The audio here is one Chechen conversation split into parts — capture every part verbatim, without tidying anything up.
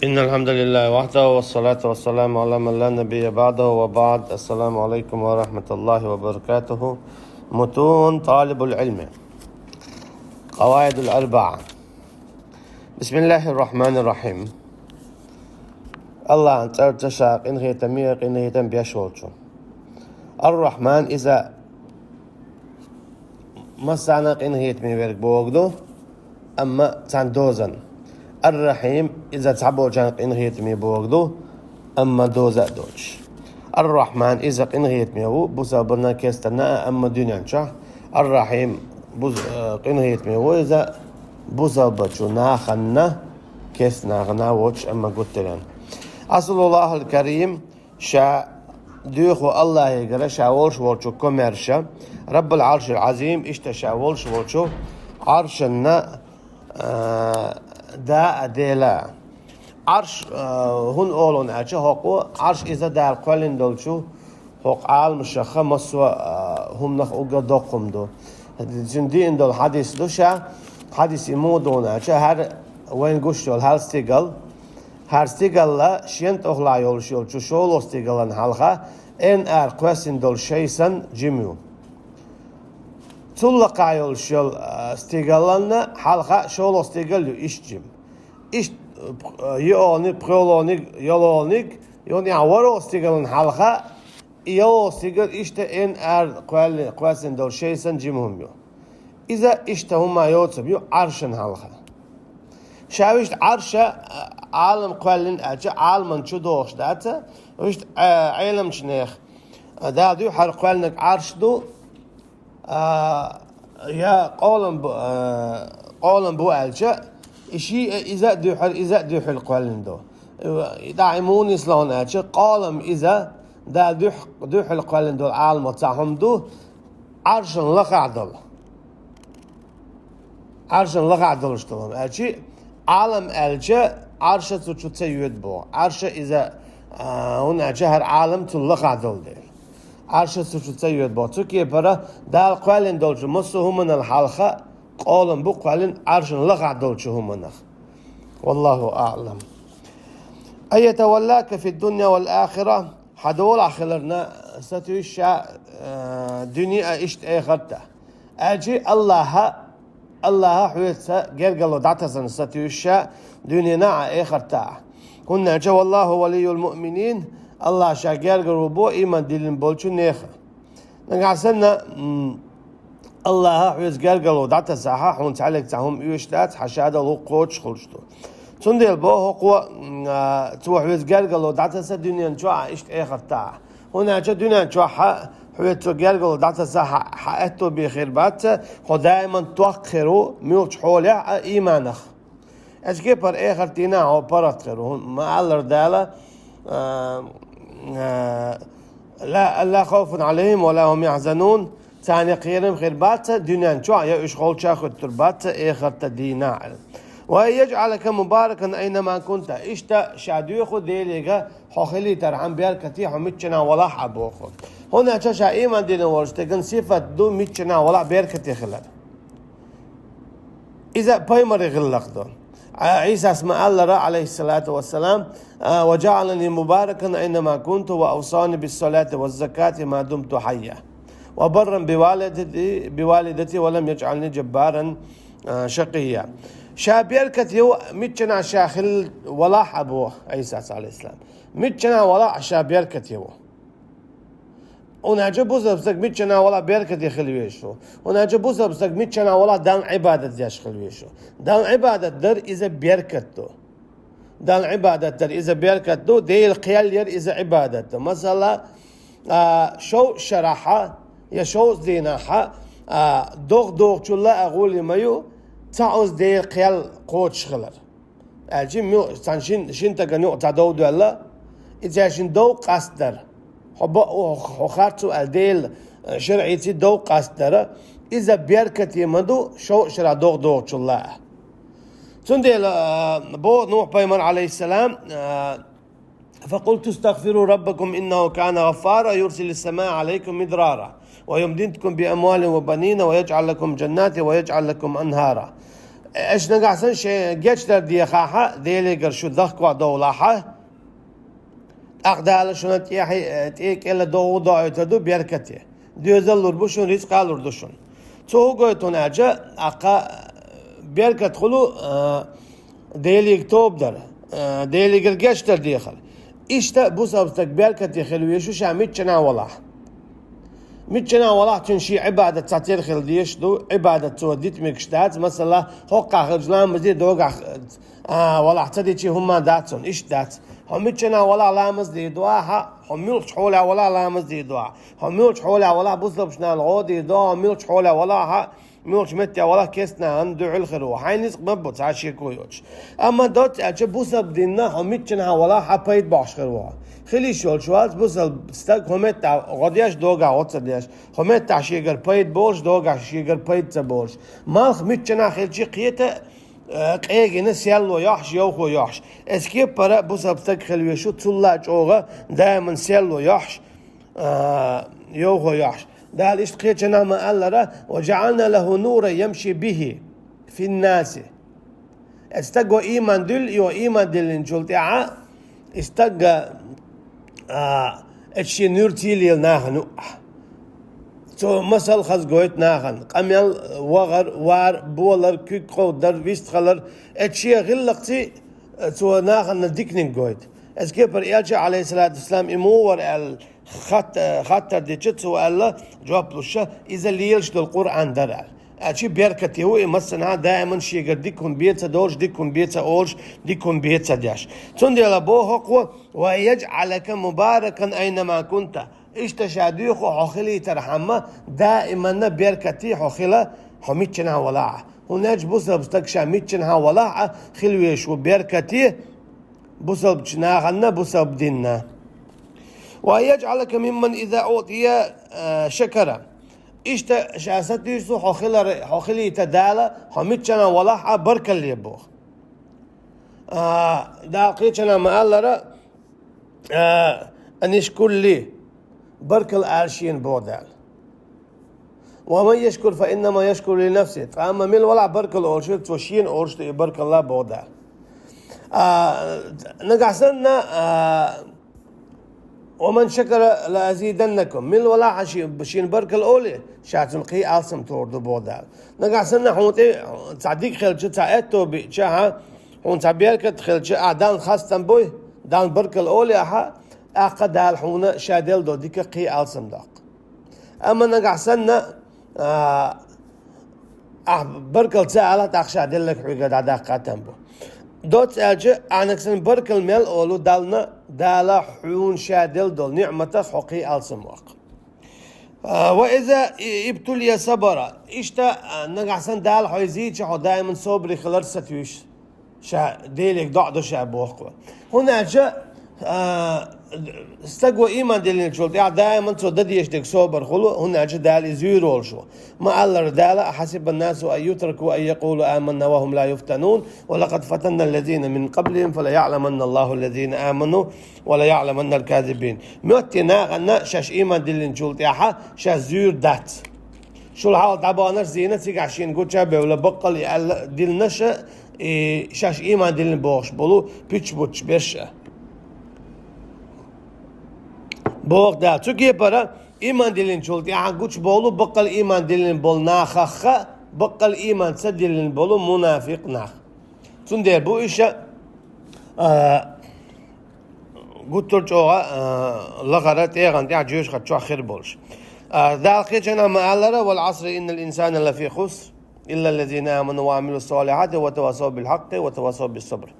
إن الحمد لله وحده، والصلاة والسلام على من لا نبي بعده، وبعد. السلام عليكم ورحمة الله وبركاته. متون طالب العلم. قواعد الأربعة. بسم الله الرحمن الرحيم. Аллахьан цӀарца, ша къинхетаме, къинхетам беш волчун. Ар-Рахьман, иза массанена къинхетаме верг бохург ду, амма цхьан дозанна. Ар-Рахьим, иза цхьаболчарна къинхетаме бохург ду, амма доза а доцуш. Ар-Рахьман, иза къинхетаме ву бусалбанна, керстанна а, амма дуьнен чохь. Ар-Рахьим, буз-, э, къинхетаме ву иза бусалбачу нахана, керста нахана воцуш, амма гуттаренна. أسأل الله الكريم, ша доьху Аллахьегара, ша волуш волчу комаьрша, رب العرش العظيم, иштта ша волуш волчу Ӏаршанна, а, да а, Дела. Ӏарш, а, хӀунда олу аьлча, хӀокхо Ӏарш иза Дала кхоьллина долчу хӀокху Ӏаламашха массо а, а, хӀуманах уггар доккха хӀума ду. Цуьнан диъна долу хьадис ду ша, хьадис и муха ду аьлча, хӀара вайна гуш йолу хӀара стигал, хӀара стигалла шен тӀехула йолуш йолчу шолгӀа стигалан хьалха, эрна ара кхоьссина долу шай санна жима ю. Цул лакха йолуш йолу, а, стигаланна хьалха шолгӀа стигал ю иштта жима. Иштта, а, йоьалгӀаниг, пхоьалгӀаниг, йолгӀаниг, юха а ворхӀ стигалан хьалха, и йолгӀа стигал иштта эрна ара кхоьлли-, кхоьссина долу шай санна жима хӀума ю. Иза иштта хӀума йоцург ю Ӏаршан хьалха. Ша вуьшта Ӏарша, а, Ӏалам кхоьллина аьлча, Ӏаламан чу догӀуш дац, вуьшта, а, Ӏеламчу нехан, а, Дала дуьххьара кхоьллинарг Ӏарш ду, а, я къолам бу, а, къолам бу аьлча, и шиъ а иза а дуьххьара, иза а дуьххьара кхоьллина ду. И дӀа и муха нисло аьлча, къолам иза Дала дуьхь-, дуьххьара кхоьллина долу Ӏаламан цхьа хӀума ду, Ӏаршан лахахь долу. Ӏаршан лахахь долуш долу хӀума. Аьлчи, Ӏалам аьлча, Ӏарша цу чу ца йоьду боху. Ӏарша иза, а, хӀунда аьлча хӀара Ӏалам цул лахахь долу дела. Ӏарша цу чу ца йоьду боху. Цу кепара Дала кхоьллина долчу массо а хӀуманал хьалха къолам бу кхоьллина Ӏаршан лахахь долчу хӀуманах. والله أعلم. أن يتولاك في الدنيا والآخرة. Хьан долахь хиларна сатуьйсу ша, а, дуьне а, иштта эхарт а. Аьлчи Аллахьа, Аллахьа хьоьца гергарло дӀатасарна сатуьйсу ша дуьненахь а, эхартахь а. ХӀунда аьлча, والله ولي المؤمنين, Аллахь ша гергарло бо ийман диллина болчу нехан. Нагахь санна, м, Аллахьа хьоьца гергарло дӀатасахь, хьуна цхьаьллиг цхьа хӀума оьшуш дац, хьан шадолу кхочуш хуьлуш ду. Цундела боху хӀокхо, м, а, цо хьоьца гергарло дӀатаса дуьнен чохь а, иштта эхартахь а. ХӀунда аьлча дуьнен чохь а хьоьца цо гергарло дӀатаса хьан, хьан аьтто бен хир бац, хьо даиман тохка хир ву муьлххачу хьолехь а ийманах. Аьлча кепара эхартахь хьо паргӀат хир ву. ХӀунда ма-аллара Дала, а, а, لا، لا خوف عليهم ولا هم يحزنون. Царна кхерам хир бац дуьнен чохь, я уьш холчахуьттур бац эхартан дийнахь. وأن يجعلك مباركا أينما كنت. Иштта ша доьху Деле, хьо хилийтархьама беркате хьо миччанахь валахь а боху. ХӀунда аьлча ша ийман дина волчу стеган сифат ду миччанахь валахь беркате хилар. Иза пайхамаран гӀиллакх ду. Ӏийсас ма-аллара, عليه الصلاة والسلام, а, وجعلني مباركا أينما كنت وأوصاني بالصلاة والزكاة ما دمت حيا وبرا بوالدتي، بوالدتي ولم يجعلني جبارا، а, شقيا. Ша беркате ву миччанахь ша хила валахь а боху Ӏийсас, عليه السلام. Миччанахь валахь а ша беркате ву. ХӀунда аьлча бусалба стаг миччанахь валахь беркате хила везаш ву. ХӀунда аьлча бусалба стаг миччанахь валахь Далла Ӏибадат деш хила везаш ву. Далла Ӏибадат дар иза беркат ду. Далла Ӏибадат дар иза беркат ду, Дела кхел яр иза Ӏибадат ду. Масала, а, шовзткъа шарахь а, я шовзткъа дийнахь а, а, догӀа догӀучул а гӀоли ма ю, цхьа оцу Дела кхел кхочуш хилар. Аьлчи муьлхха цхьана шин, шин стагана юкъа цхьа дов доьлла, и цаьршинна дов къастдар. Хьо бо-, хьо, хьо харцо аьлла Делан, э, шарӀица дов къастдар. Иза беркате ма ду, шовзткъа шарахь догӀа догӀучул а. Цундела, э, боху Нухь пайхамар, عليه السلام, э, فقلت استغفروا ربكم إنه كان غفارا يرسل السماء عليكم مدرارا ويمددكم بأموال وبنين ويجعل لكم جنات ويجعل لكم أنهارا. Аша нагахь санна шайн гечдар дехахьа, Делегара шу дахкохдовлахьа, тӀаккха Дала шуна тӀехьа, тӀе кӀела догӀу доуьйтур ду беркате. Доьзал лур бу шуна, рицкъа лур ду шуна. Цо хӀу гойту хьуна аьлча, аккха беркат хуьлу, а, Делига тоба дар, а, Делигара гечдар дехар. Иштта бусалба стаг беркате хила везаш ву ша миччанахь валахь. Миччанахь валахь цуьнан шен Ӏибадат цхьатерра хила дезаш ду, Ӏибадат цо дита мегаш дац, масала, хӀокхахь хилча ламаз де догахь, а, валахь ца дичи хӀумма дац цунна, иштта дац. Хьо миччанахь валахь ламаз де дуахьа, хьо муьлхачу хьолехь валахь ламаз де дуахьа, хьо муьлхачу хьолехь валахь бусалбачу нахана гӀо де дуахьа, хьо муьлхачу хьолехь валахьа, муьлхачу метте валахь кестнахана дуьхьал хир ву. Хьайна ницкъ ма бу, цхьа шеко йоцуш. Амма доцца аьлча бусалба динна хьо миччанахь валахь хьан пайда бохьуш хир ву. Хила йиш йолуш вац бусалба стаг хӀокху меттехь гӀо деш, догахь гӀо ца деш. ХӀокху меттехь шегара пайда болуш, догахь шегара пайда ца болуш. Малх миччанахь хилча кхета, э, къегина серло йохьуш, йовхо йохьуш. Эцу кепара бусалба стаг хила везаш ву, цулла чӀогӀа даиман серло йохьуш, а, йовхо йохьуш. Дала иштта кхечанхьа ма-аллара: «Ва жаӀална лаху нуран ямши бихи финнаси». Эцу стаго ийман дуьллу, йо, ийман диллинчул тӀаьхьа и стаг, а, эцу шен нуьрца лела нахана юкъахь. Цо масал хаза гойту нахана: къамел, вахар, вар, болар, куьг кховдар, вистхалар. Эцу шен гӀиллакхций, а, цо нахана диканиг гойту. Эцу кепара Элча, Ӏалайхиссалату вассалам, и муха вара аьлла, хатт-, хаттар дича, цо аьлла, жоп луша: «Иза лелаш долу Къуръан дара», – аьлла. Аьлча беркате ву и массанхьа даиман шегара дика хӀума бен ца долуш, дика хӀума бен ца олуш, дика хӀума бен ца деш. Цундела боху хӀокхо: «Ва яжӀалака мубаракан айнама кунта». Иштта ша дуьйху хьо хилийтархьама, даиманна беркате хьо хила, хьо миччанахь валахьа. ХӀунда аьлча бусалба стаг ша миччанахь валахьа хила везаш ву беркате, бусалбачу наханна, бусалба динна. «Ва яжӀалака мимман иза уӀтия, а, шакара». Иштта ша сатуьйсу хьо хилар, хьо хилийта Дала, хьо миччанахь валахьа баркалле боху. А, Дала кхечанхьа ма-аллара, а, «Анишкур ли», баркалла ала шена боху Дала. «Ва ман яшкур фа иннама яшкуру ли нафси». Ткъа амма мила валахь баркалла олуш верг, цо шена олуш ду и баркалла боху Дала. А, нагахь санна, а, «Ва ман шакара ла азиданнакум». Мила валахь шен, шена баркалла олий, ша цунна кхин алсам тохур ду боху Дала. Нагахь санна хьуна тӀе цхьа дика хилча, цхьа аьтто биъча, хьан, хьуна цхьа беркат хилча, ахь Далла хастам буй, Далла баркалла олий ахьа, тӀаккха Дала хьуна ша делла долу дика кхин алсам доккху. Амма нагахь санна, а, ахь баркалла ца алахь, тӀаккха ша делларг хьоьгара дӀадаккха там бу. Доцца аьлча, ахьанаг санна баркалла мел олу Далла, Дала хьуна ша делла долу ниъматах хьо кхин алсам ваккха. А, «Ва иза и-, ибтулия сабара». Иштта, а, нагахь санна Дала хьо зийча, хьо даиман собаре хилар сатуьйсу. Ша Делега доӀа до ша боху. ХӀунда аьлча, а, стаго ийман диллинчул тӀаьхьа даиман цо дан дезаш дерг собар хуьлу, хӀунда аьлча Дала иза зуьйр волуш ву. Ма-аллара Дала: «Ахьасибан насу ан ютраку ан якъулу аманна ва хӀум ла юфтанун, ва лакъад фатанна ллазина мин къаблихӀим, фа ла яӀламанна ллахӀу ллазина аману, ва ла яӀламанна лказибин». Моьттий нахана шаьш ийман диллинчул тӀаьхьа шаьш зуьйр дац. Шул хьалха дӀабаханарш зийна, цигахь шена гуча а бевлла, баккъал и аьлла диллинаша, и шаьш ийман диллина бохуш болу пуьчбутташ берш а. Боху Дала, цу кепара ийман диллинчул тӀаьхьа гучубовлу баккъал ийман диллина болу нахаха, баккъал ийман ца диллина болу мунафикъ нах. Цундела бу иша, а, гуттар чӀогӀа, а, лахара тӀегӀан тӀехь жоьжахат чохь хир болуш. А, Дала кхечанхьа ма-аллара: «Вал Ӏасри, иннал инсана лафи хуср, илла ллазина аману ва Ӏамилу ссалихьати ва тавасав бил хьакъи ва тавасав бис сабр».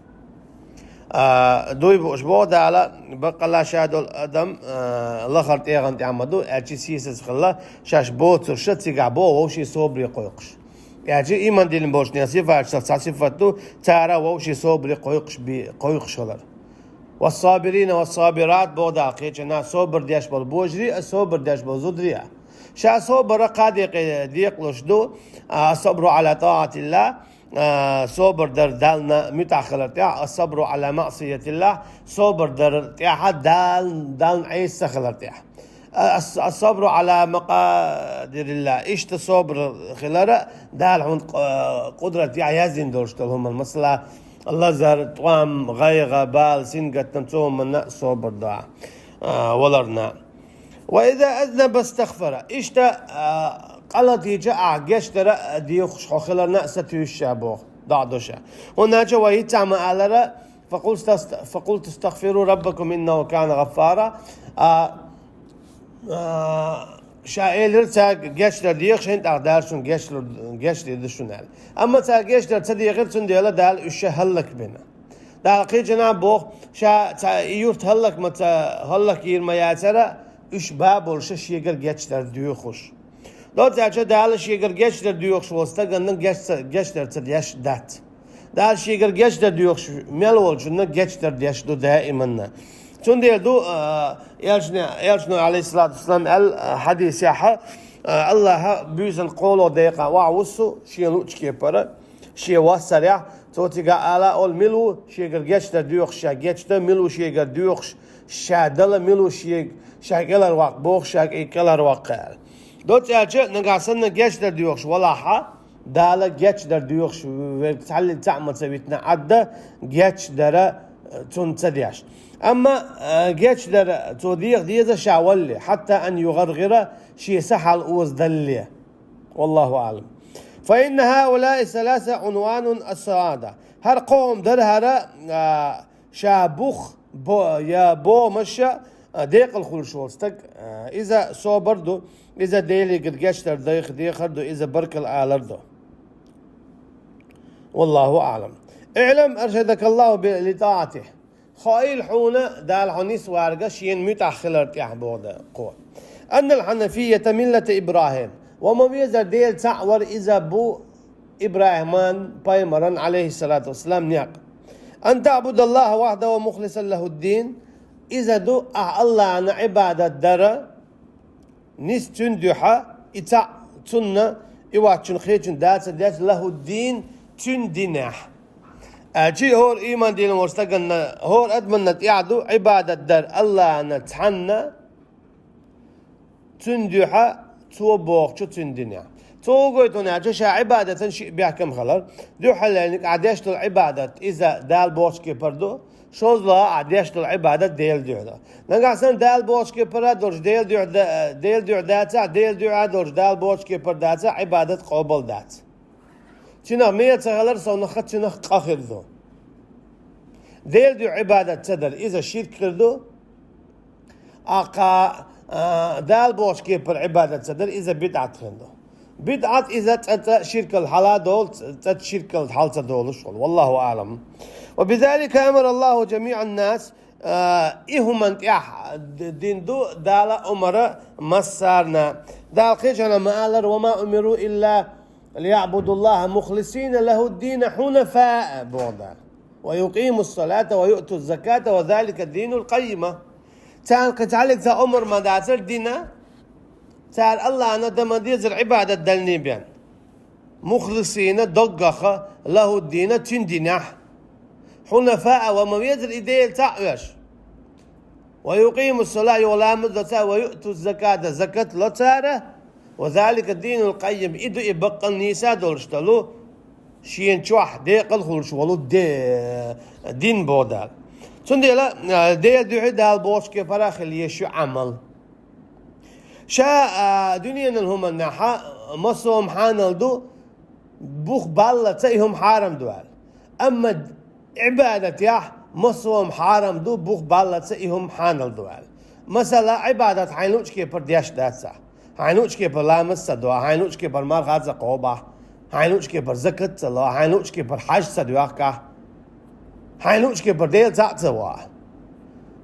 А, дуй бууш боху Дала, баккъалла ша долу адам, а, лахара тӀегӀан тӀехь ма ду, аьлчи сийсаза хилла, шаьш боцурша цигахь боху вовшийн собаре кхойкхуш. Аьлча, ийман диллина болчу нехан сифаташах цхьа сифат ду, цара вовшийн собаре кхойкхуш бе-, кхойкхуш хилар. «Вассабирина вассабират», боху Дала кхечанхьа, собар деш болу божарий а, собар деш болу зударий а. Ша собара кхаа декъе декъалуш ду, а, ас-сабру Ӏала тӀаӀатиллахӀ, а, собар дар Далла муьтӀахь хилар тӀехь, ас-сабру Ӏала маӀсиятиллахӀ, собар дар тӀехь Дал-, Далла Ӏеса ца хилар тӀехь. الصبر على مقادير الله. Иштта собар хилар Дала хьуна къ-, къудрат яхь яздина долуш долу хӀуманна. Масала, лазар, тӀом, гӀайгӀа, бала, сингаттам, цу хӀуманна собар до, а, валарна. وإذا أذنب استغفر. Иштта, а, къа латийча ахь гечдар дехуш хьо хиларна а сатуьйсуш ша боху, доӀа до ша. ХӀунда аьлча вай хӀинца ма аллара, فقلت است-, فقلت استغفروا ربكم إنه كان غفارا. А, а, ша элира цаьрга гечдар деха шайна, тӀаккха Дала шуна гечдар, гечдийр ду шуна аьлла. Амма цара гечдар ца дехира, цундела Дала уьш ша хӀаллакбина. Дала кхечанхьа боху, ша цхьа и юрт хӀаллак ма ца, хӀаллакйийр ма яцара, уьш бан болуша шегара гечдар доьхуш. Доцца аьлча Дала шегара гечдар доьхуш волу стаганна геч ца, гечдар ца деш дац. Дала шегара гечдар доьхуш мел волчунна гечдар деш ду даиманна. Цундела ду, а, элчане, элчано, алейхиссалату вассалам, аьлла, а, хьадисехь, а, Аллаха буьйсанна кхоалгӀа декъа охьавуссу шен луъучу кепара, шен вассарехь, цо цига ала олу, мила ву шегара гечдар доьхуш ша гечда, мила ву шегара доьхуш ша дала, мила ву шега ша кӀелхьарваккха бохуш ша кӀелхьарваккха аьлла. Доцца аьлча, нагахь санна гечдар доьхуш валахьа, Дала гечдар доьхуш верг цхьаллица цхьаъ ма ца витина Ӏадда, гечдара, э, цунна ца деш. Амма, э, гечдар цо деха деза ша валале, حتى أن يغرغر, шен са хьалаозадалале. والله أعلم. فإن هؤلاء الثلاثة عنوان السعادة. ХӀара кхо хӀума дара хӀара, а, ша бух бо-, я бохамаш, а, декъала хуьлуш волу стаг, а, иза собар ду, иза Делигара гечдар дайх-, дехар ду, иза баркалла алар ду. والله أعلم. اعلم أرشدك الله ب-، لطاعته. Хоийла хьуна, Дала хьо нисварга шена муьтӀахь хилар тӀехь боху кхо. أن الحنفية ملة إبراهيم. Ва ма везара Дела цхьаъ вара, иза бу ИбрахӀиман пайхамаран, алейхиссалату вассалам, некъ. أن تعبد الله وحده مخلصا له الدين. Иза ду ахь Аллахьна Ӏибадат дара, нис цуьнан дуьхьа, и цхьаъ цунна, и ваччун хечун даца деш, له الدين, цуьнан динехь. Аьлчи хӀора ийман дина волу стаганна, хӀора адаманна тӀехь ду Ӏибадат дар Аллахьна цхьанна, цуьнан дуьхьа, цо бохучу цуьнан динехь. Цо хӀун гойту аьлча, ша Ӏибадатан шиъ бехкам хилар. Дуьххьаллерниг ахь деш долу Ӏибадат, иза Дала бохучу кепара ду, шозлагӀа ахь деш долу Ӏибадат Делан дуьхьа ду. Нагахь санна Дала бохучу кепара долуш, Делан дуьхьа да-, Делан дуьхьа дацахь, Делан дуьхьа долуш, Дала бохучу кепара дацахь, Ӏибадат къобал дац. Цуьнах меца хилар совнаха цуьнах къа хир ду. Делан дуьхьа Ӏибадат ца дар, иза ширк хир ду. Аккха, а, Дала бохучу кепара Ӏибадат ца дар, иза бидӀат хир ду. БидӀат иза цӀа-цӀа ширкал хьала долу, цӀа-, цӀа ширкал хьал ца долуш волу. والله أعلم. وبذلك أمر الله جميع الناس. А, и хӀуман тӀехь д-, дин ду Дала омара массарна. Дала кхечанхьа ма аллара: وما أمروا إلا ليعبدوا الله مخلصين له الدين حنفاء, боху Дала. ويقيموا الصلاة ويؤتوا الزكاة وذلك الدين القيمة. Царна кхин цхьаллиг цхьа омар ма дацара дина, цара Аллахьна дан ма дезара Ӏибадат далний бен. مخلصين, доггаха, له الدين, цуьнан динехь. حنفاء, ва ма везара и Дела цхьаъ веш. ويقيموا الصلاة, юха ламаз до цара, ويؤتوا الزكاة, закат ло цара, وذلك الدين القيم, и ду и баккъал нийса долуш долу, шена чохь декъал хуьлуш волу де-, дин, боху Дала. Цундела, а, Делан дуьхьа Дала бохучу кепара хила езаш ю Ӏамал. Ша, а, дуьненан хӀуманехь массо а хӀума хьанал ду, бух баллалц и хӀума хьарам ду аьлла. Амма Ӏибадатехь массо а хӀума хьарам ду, бух баллалц и хӀума хьанал ду аьлла. Масала, Ӏибадат хьайн луъучу кепара деш дац ахь. Хьайн луъучу кепара ламаз ца до ахь, хьайн луъучу кепара марха ца кхобу ахь, хьайн луъучу кепара закат ца ло ахь, хьайн луъучу кепара хьаж ца доьхку ахь, хьайн луъучу кепара Дела цхьаъ ца во ахь.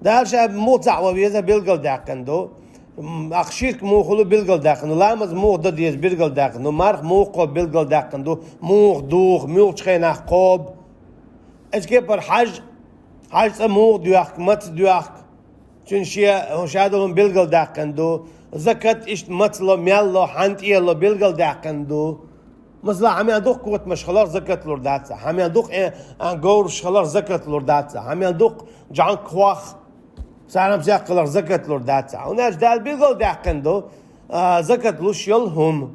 Дала ша муха цхьаъ ван веза билгалдаьккхина ду. М, ахь ширк муха хуьлу билгалдаьккхина ду, ламаз муха дан деза билгалдаьккхина ду, марха муха кхобу билгалдаьккхина ду, муха духу, муьлхачу хенахь кхобу. Оцу кепара хьаж, хьаж цкъа муха доьхку, маца доьхку. Цуьнан шен, ша долу хӀума билгалдаьккхина ду. Закат иштта маца ло, мел ло, хьан тӀе ло билгалдаьккхина ду. Масала, хьан мел дукха котамаш хиларх закат лур дац ахь, хьан мел дукха, э, а, говраш хиларх закат лур дац ахь, хьан мел дукха жӀанг хох, Царам сехкалах закат лур дац. ХӀунда аьлча Дала билгал даьккхина ду, а, закат луш йола хӀума.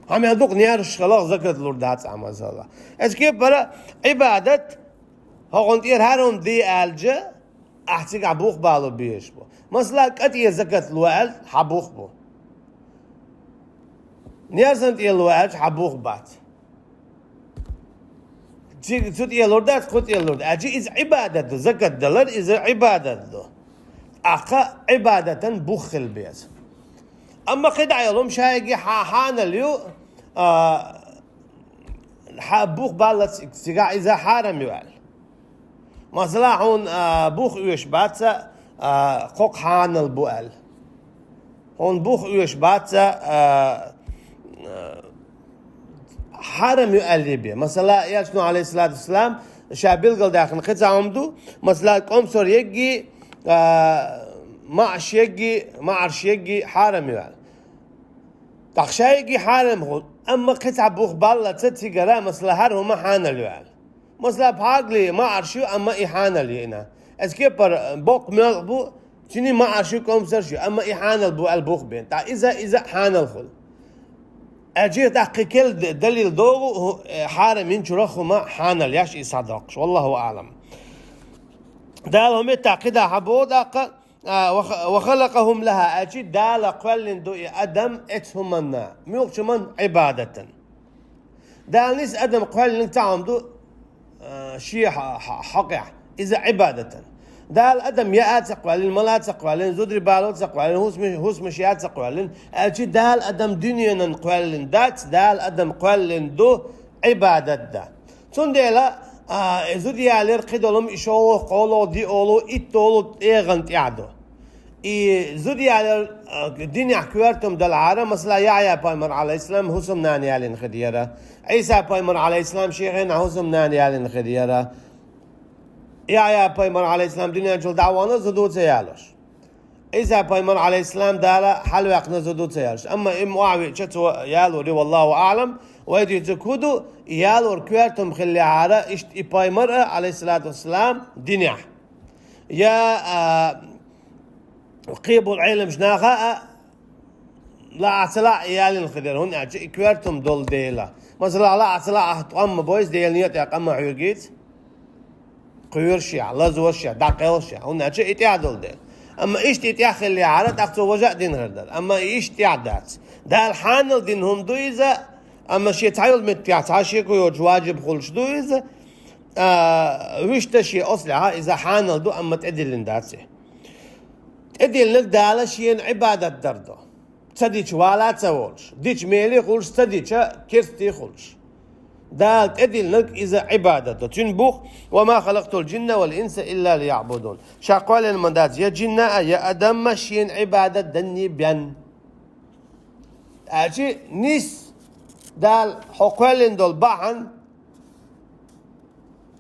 Хьа мел дукха нераш хилах закат лур дац, а, масала. Эцу кепара Ӏибадат, хӀокхунна тӀера хӀара хӀума де аьлча, ахь цигахь бух балур безаш бу. Масала, кӀа тӀера закат ло аьлча, хьа бух бу. Нерсан тӀера ло аьлча, хьа бух бац. Цу, цу тӀера лур дац, кху тӀера лур дац. Аьлча иза Ӏибадат ду, закат далар, иза Ӏибадат ду. ТӀаккха Ӏибадатан бух хила беза. Амма кхидӀа йолу хӀума шайги хьа-, хьанал ю, а, хьа-, бух баллац цигахь иза хьарам ю аьлла. Масала, хьуна, а, бух оьшуш бац, а, кхокху хьанал бу аьлла. Хьуна бух оьшуш бац, а, а, хьарам ю аьлла бен. Масала, Элчано, алейхиссалату вассалам, ша билгалдаьккхина кхин цхьа хӀума ду. Масала, кӀомсар егги, а, маӀаш егги, маӀарш егги хьарам ю аьлла. ТӀаккха шайги хьарам хуьлу, амма кхин цхьа бух баллаца цигара, масала, хӀара хӀума хьанал ю аьлла. Масала, пхьагали маӀарш ю, амма и хьанал йиъна. Эцу кепара боккха мелха бу, цуьнан маӀарш ю, кӀомсарш ю, амма и хьанал бу аьлла бух бен. ТӀаккха иза, иза а хьанал хуьлу. Аьлча тӀаккха кхин кел д-, далил догӀу, хӀу-, э, хьарам йинчуьрах хӀума хьанал еш иза схьадоккхуш. Валлаху аӀлам. Дала хӀу меттахь кхидӀа хьан боху тӀаккха, а, ва ха-, ва халакъахум лаха, аьлча Дала кхоьллина ду и адам эцу хӀуманна, муьлхачу хӀуманна Ӏибадатан. Дала нис адам кхоьллинарг цхьа хӀума ду, а, шен хьо-, хьо-, хьокъехь, иза Ӏибадатан. Дала адам яа ца кхоьллина, мала ца кхоьллина, зударий бала ца кхоьллина, хӀусамаш, хӀусамаш яа ца кхоьллина, аьлча Дала адам дуьненан кхоьллина дац, Дала адам кхоьллина ду Ӏибадат дан. Цундела, а, и зуда ялар кхидолу и шолгӀа, кхоалгӀа, диъолу, иттолу тӀегӀан тӀехь ду. И зуда ялар, а, динехь коьртам далахьара, масала, Яхьъя пайхамар, алейхиссалам, хӀусамнана ялийна хир яра. Ӏийса пайхамар, алейхиссалам, шен хенахь хӀусамнана ялийна хир яра. Яхьъя пайхамар, алейхиссалам, дуьнен чуьра дӀа а вахана, зуда ца ялош. Ӏийса пайхамар, алейхиссалам, Дала хьалаваьккхина, зуда ца ялош. Амма и ма охьавеъча, цо ялор ю, валлаху аӀлам, вай дуьйцург хӀун ду, и ялор коьртам хиллехьара, иштта и пайхамар а, алейхиссалату вассалам, динехь. Я, а, кхиболу Ӏеламчу наха а, лаахь ца лаахь ялийна хир яра, хӀунда аьлча и коьртам долу дела. Масала, лаахь ца лаахь тӀом ма бойса, Делан некъа тӀехь къа ма хьоьгуьйту. Кхоьрушехь, лазошехь, дӀакхелхашехь, хӀунда аьлча и тӀехь долу дела. Амма иштта и тӀехь хиллехьара, тӀаккха цо важа а дина хир дара. Амма и иштта тӀехь дац. Дала хьанал дина хӀума ду иза, амма шен цхьа йолу меттехь, цхьа шеко йоцуш ваджиб хуьлуш ду иза, а, вуьшта шен оцлехь иза хьанал ду, амма тӀедиллина дац и. ТӀедиллинарг Дала шена Ӏибадат дар ду. Ца дича вала а ца волуш, дича меле а хуьлуш, ца дича керста а хуьлуш. Дала тӀедиллинарг иза Ӏибадат ду. Цуьнан бух: «Ва ма халакътул джинна вал инса илла лияъбудун». Ша кхоьллина ма дац я джинна а, я адам а шена Ӏибадат данне бен. Аьлча нис Дала хьо кхоьллина долу бахьана,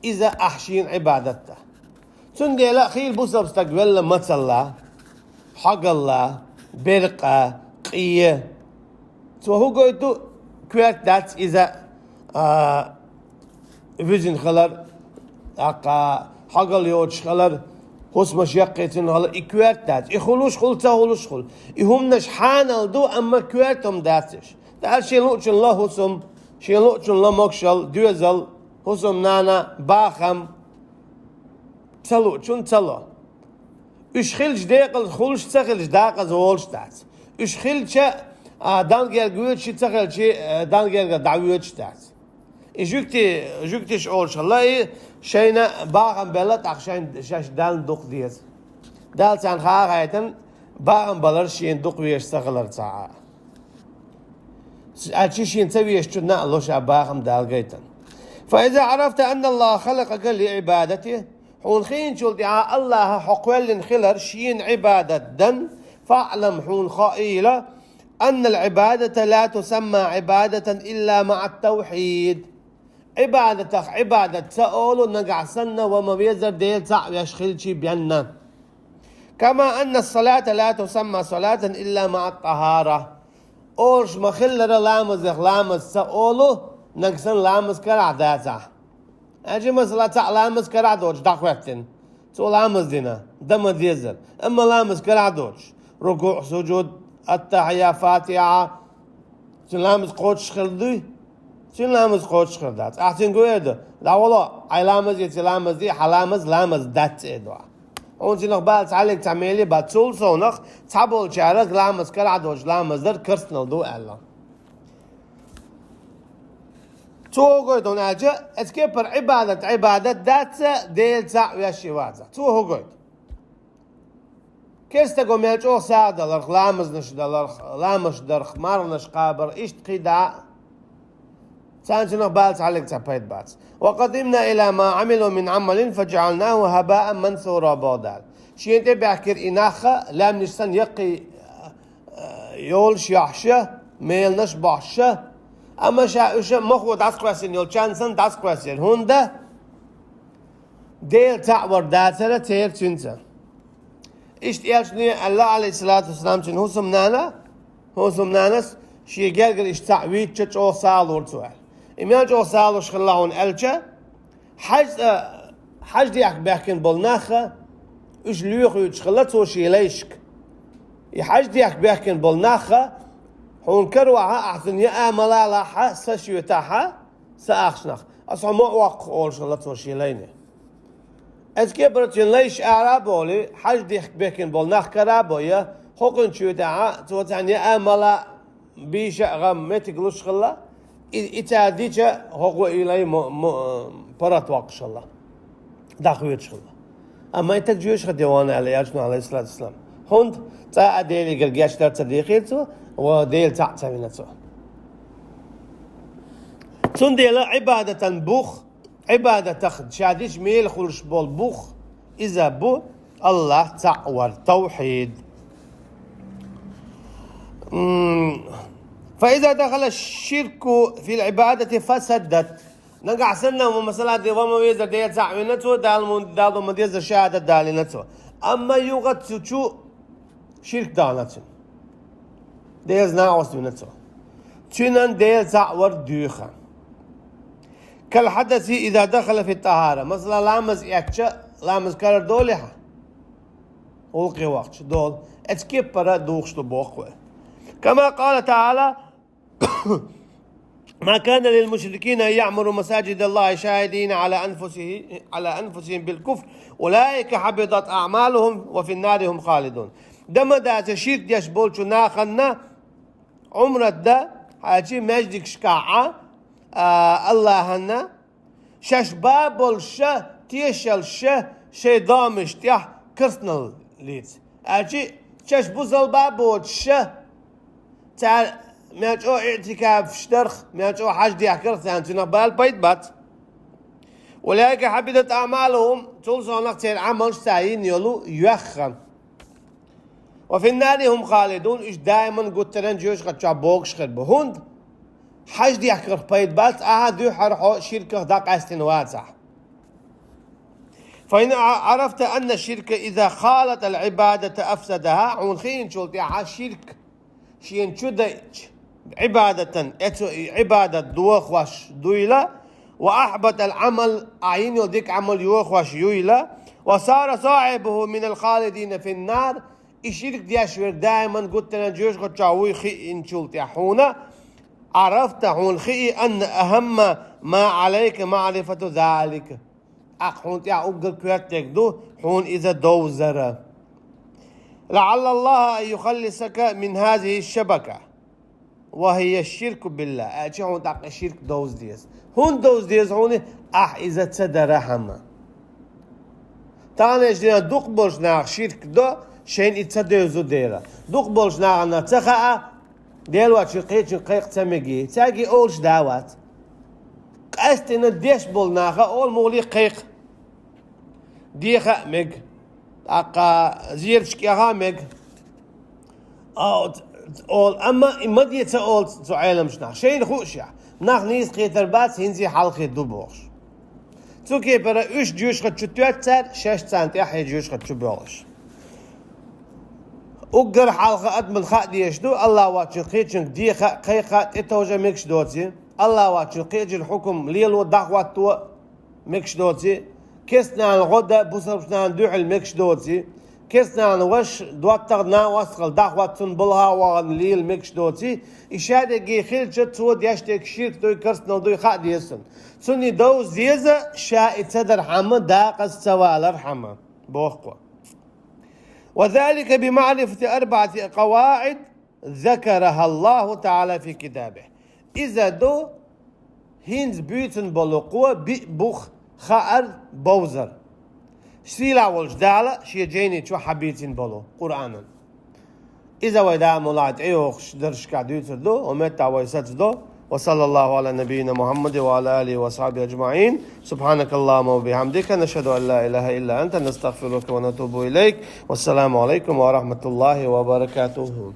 иза ахь шена Ӏибадат дан. Цундела хийла бусалба стаг велла мацалла, хьогалла, беркъа, къе. Цо хӀун гойту, коьрта дац иза, а, вуьзина хилар, тӀаккха хьогалла йоцуш хилар, хӀусамаш яккхийцина хилар, и коьрта дац. И хуьлуш хуьлу, ца хуьлуш хуьлу. И хӀуманаш хьанал ду, амма коьртам дац уьш. Дала шен луучун ло хӀусам, шен луучун ло могушалла, доьзал, хӀусамнана, бахам, ца луучун ца ло. Уьш хилча декъаза хуьлуш, ца хилча декъаза волуш дац. Уьш хилча, а, Далла герга воьдуш, ца хилча, а, Далла герга дӀавоьдуш дац. И жуьгти-, жуьгтиш олуш хилла и, шайна бахам белла, тӀаккха шайн, шаьш Далла дукха деза. Дала царна хаа а хаийтина, бахам балар шена дукха везаш ца хилар цхьа а. Аьлча шена ца везачунна а ло ша бахам Дала гайтина. فإذا عرفت أن الله خلقك لعبادته, хьуна хиъначул тӀаьхьа Аллаха хьо кхоьллина хилар шена Ӏибадат дан, فاعلم, хьуна хаийла, أن العبادة لا تسمى عبادة إلا مع التوحيد. Ӏибадатах Ӏибадат ца олу, нагахь санна ва ма везара Дела цхьаъ веш хилчий бен. كما أن الصلاة لا تسمى صلاة إلا مع الطهارة. Олуш ма-хиллара, ламазех ламаз ца олу, нагахь санна ламаз карахь дацахь. Аьлча, масала, цхьаъ ламаз карахь доцуш дӀахӀоьттина. Цо ламаз дина, дан ма дезара. Амма ламаз карахь доцуш, рукуъ, сужуд, аттахья, фатихьа, цуьнан ламаз кхочуш хир дуй? Цуьнан ламаз кхочуш хир дац. Ахь цуьнга эр ду: «ДӀавало, хьайн ламаз эций, ламаз де, хьан ламаз ламаз дац», — эр ду ахь. Хьуна цунах бала цхьаллиг цхьа мел бац, цул совнах цхьаболчарах ламаз карахь доцуш ламаз дар керстанал ду аьлла. Цо хӀун гойту хьуна аьлча, эцу кепара Ӏибадат Ӏибадат дац, Дела цхьаъ веш и ваза. Цо хӀун гойту? Керстаго мел чӀогӀа сагӀа даларх, ламазнаш даларх, ламаш дарх, марханаш кхабар, иштта кхидӀа а, царна цунах бала цхьаллиг цхьа пайда бац. «وقدمنا إلى ما عملوا من عمل فجعلناه هباء منثورا», боху Дала. Шена тӀе баьхкира и нах а, лаьмнаш санна яккхий, а, йолаш йохьуш а, меланаш бохьуш а, амма ша уьш а махо дӀасакхоьссина йолчарна санна дӀасакхоьссира. ХӀунда? Дела цхьаъ вар дацара церан цуьнца. Иштта элчане аьлла, Ӏалайхиссалату вассалам, цуьнан хӀусамнана, хӀусамнанас шен гергара иштта цхьаъ вийча чӀогӀа сагӀа лура цо аьлла. И мел чӀогӀа сагӀа луш хилла хьуна аьлча, хьаж, а, хьаж дехка баьхкина болу нах а, уьш лоьхуьйтуш хилла цо шен лайшка. И хьаж дехка баьхкина болу нах а, хьуна каравахь а, ахь цунна яа ма лалахь а, са шоьтахь а, са ахчанах, аса хьо ма воккху, олуш хилла цо шен лайне. Эцу кепара цуьнан лайш ара а бовлий, хьаж дехка баьхкина болу нах кара а бойа, хӀокхуьнан чоь тӀехь а цо царна яа ма лаа, бийша а гӀам меттиг луш хилла, и, и цара дича, хӀокхо и лай мо-, мо-, паргӀат воккхуш хилла, дӀахоьцуш хилла. Амма и стаг жоьжахате вахана аьлла элчано, Ӏалайхиссалату вассалам. ХӀунда? ЦӀа а Делигара гечдар ца дийхира цо, ва Дела цхьаъ ца вина цо. Цундела Ӏибадатан бух, Ӏибадатах ша дича мела хуьлуш болу бух, иза бу АллахӀ цхьаъ вар, тавхьид. М, فإذا دخل الشرك في العبادة فسدت. Нагахь санна, масала, де, ва ма веза Дела цхьаъ вина цо, Дала мун-, Дала ма деза шахӀадат далийна цо. Амма юха цу чу ширк дахана цуьнан. Делаца накъост вина цо. Цуьнан Дела цхьаъ вар доьху. كالحدث إذا دخل في الطهارة. Масала, ламаз эцча, ламаз карара долий хьан? Гӏуллакхе вахча, долу. Эцу кеппара духуш ду боху вай. كما قال تعالى: ما كان للمشركين أن يعمروا مساجد الله شاهدين على أنفسه-، على أنفسهم بالكفر أولئك حبطت أعمالهم وفي النار هم خالدون. Дан ма дац ширк деш болчу нахана Ӏумрат дан, хьаьжцӀа маьждигашкахь а, а, Аллахьана, шаьш бан болуш а, тешаллаш а шайн домаш тӀехь керстаналлица. Аьлча шаьш бузал бан боцуш а, цара мел чӀогӀа иътикафаш дарх, мел чӀогӀа хьаж дехкарх царна цуьнах бала пайда бац. أولئك حبطت أعمالهم, цул совнах церан Ӏамалш цара йина йолу йоьхна. وفي النار هم خالدون, уьш даиман гуттаран жоьжахати чохь богуш хир бу. ХӀунда? Хьаж дехкарх пайда бац, ахьа дуьххьара хьо ширках дӀакъаьстина вацахь. فإن عرفت أن الشرك إذا خالط العبادة أفسدها, хьуна хиъначул тӀаьхьа ширк шена чу дайча, Ӏибадатан, эцу и Ӏибадат дохош дуйла, وأحبط العمل, ахь йина йолу дика Ӏамал йохош юйла, وصار صاحبه من الخالدين في النار, и ширк деш верг даиман гуттаран жоьжахати чохь вуй хиъначул тӀаьхьа хьуна, عرفت, хьуна хии, أن أهم ما عليك معرفة ذلك. ТӀаккха хьуна тӀехь уггар коьртаниг ду хьуна иза довзара. لعل الله أن يخلصك من هذه الشبكة وهي الشرك بالله. Аьлча хьуна тӀаккха ширк довза деза. ХӀунда довза деза хьуна? Ахь иза ца дара хьама. Таханлерчу дийнахь дукха болчу наха ширк до, шайна и ца девза дела. Дукха болчу нахана ца хаьа, Дела воцчун кхечуьнга кхайкха ца меги, цаьрга олуш да а вац. Къаьсттина деш болу наха олу муххале кхайкха. Деха а мега. ТӀаккха зераш кӀеха а мега. А, олу, амма и ма де ца олу цу Ӏеламчу наха. Шайна хууш яхь. Нах нийса кхетар бац, хӀинца хьалхе ду бохуш. Цу кепара уьш жоьжахати чу тоьтту цара, шаьш царна тӀаьхье жоьжахати чу боьлхуш. Уггар хьалха адамна хаа дезаш ду, Аллах воцчун кхечуьнга деха а, кхайкха а, тӀетовжа а мегаш доций, Аллах воцчун кхечун хьукум лело, дӀахӀотто а мегаш доций, Кестнана гӀо да бусалба нана дуьхьал мегаш доций, кестнана ваша доттагӀа нана вастхала дӀахӀотта цунна балха а вахана лела мегаш доций, и шадерриге хилча цо деш дерг ширк дуй, керстанал дуй хаа деза цунна. Цунна и довза деза, ша и ца дархьама, дакъаза ца валархьама, боху. وذلك بمعرفة أربعة قواعد ذكرها الله تعالى في كتابه. Иза ду хӀинца буьйцун болу кхо биъ бух хаар бовзар. Сийлахь волчу Дала шен жайни чу хьабийцина болу Къуръанан. Иза вай даа мула тӀейогӀуш даршка дуьйцур ду, хӀун меттахь вай сацадо. وصلى الله على نبينا محمد وعلى آله وصحبه أجمعين. سبحانك اللهم وبحمدك، نشهد أن لا إله إلا أنت، نستغفرك ونتوب إليك. والسلام عليكم ورحمة الله وبركاته.